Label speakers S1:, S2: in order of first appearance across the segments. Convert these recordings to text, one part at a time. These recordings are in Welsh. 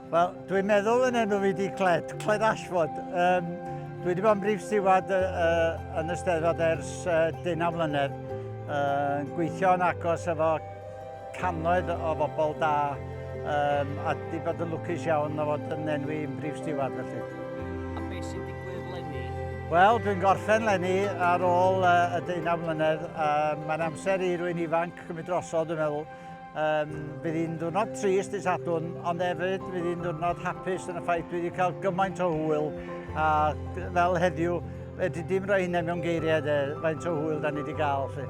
S1: Wel, dwi'n meddwl yn enw fi di Cled, Cled Ashford. Um, dwi wedi bod yn brif stiward uh, uh, yn y Steddfod ers uh, 19 mlynedd. Uh, gweithio yn agos efo cannoedd o bobl da um, a di bod yn lwcus iawn o fod yn enwi yn brif stiward felly.
S2: A beth sy'n digwydd lenni?
S1: Wel, dwi'n gorffen lenni ar ôl uh, y 19 mlynedd. Uh, Mae'n amser i rwy'n ifanc gymryd drosodd, dwi'n meddwl. Um, fydd hi'n ddiwrnod trist i Sadwrn, ond hefyd fydd hi'n ddiwrnod hapus yn y ffaith dwi wedi cael gymaint o hwyl a fel heddiw, fedri dim rhoi hynny mewn geiriau de, faint o hwyl da ni wedi gael. Lly.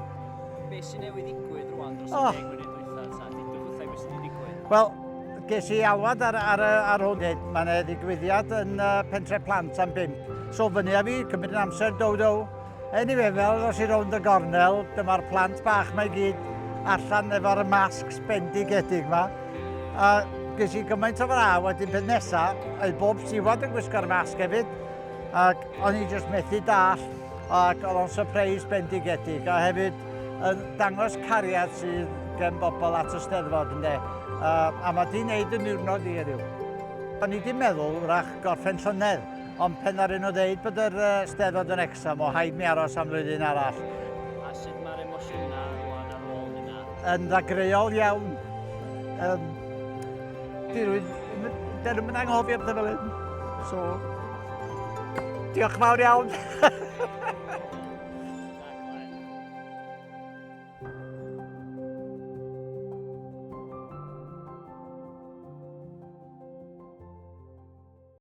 S2: Be sy'n newydd ddigwydd rwan dros y oh. 10 munud dwytha, ta? Dudwch wrtha i beth sy'n digwydd.
S1: Wel, ges i alwad ar, ar, ar hwn, dweud, mae yna ddigwyddiad yn uh, Pentre Plant am bimp. So fyny a fi, cymryd yn amser, dow dow. Anyway, fel ddos i rownd y gornel, dyma'r plant bach mae gyd allan efo'r masks bendigedig ma. A ges i gymaint o fraw, wedyn peth nesa, oedd bob siwad yn gwisgo'r masg hefyd, ac o'n i jyst methu dall, ac oedd o'n surprise bendigedig, a hefyd yn dangos cariad sydd gen bobl at y steddfod, ynde. Uh, a mae di wneud yn niwrnod i heddiw. O'n i di meddwl, wrach, gorffen llynedd, Ond pen ddaru nhw ddeud bod yr uh, steddfod yn Wrecsam, o haid mi aros am flwyddyn arall.
S2: A sut mae'r emosiynau rwan ar ôl hynna?
S1: Yn ddagreuol iawn. Um, di rwy'n... Dyn nhw'n anghofio pethau fel hyn. So, diolch fawr iawn.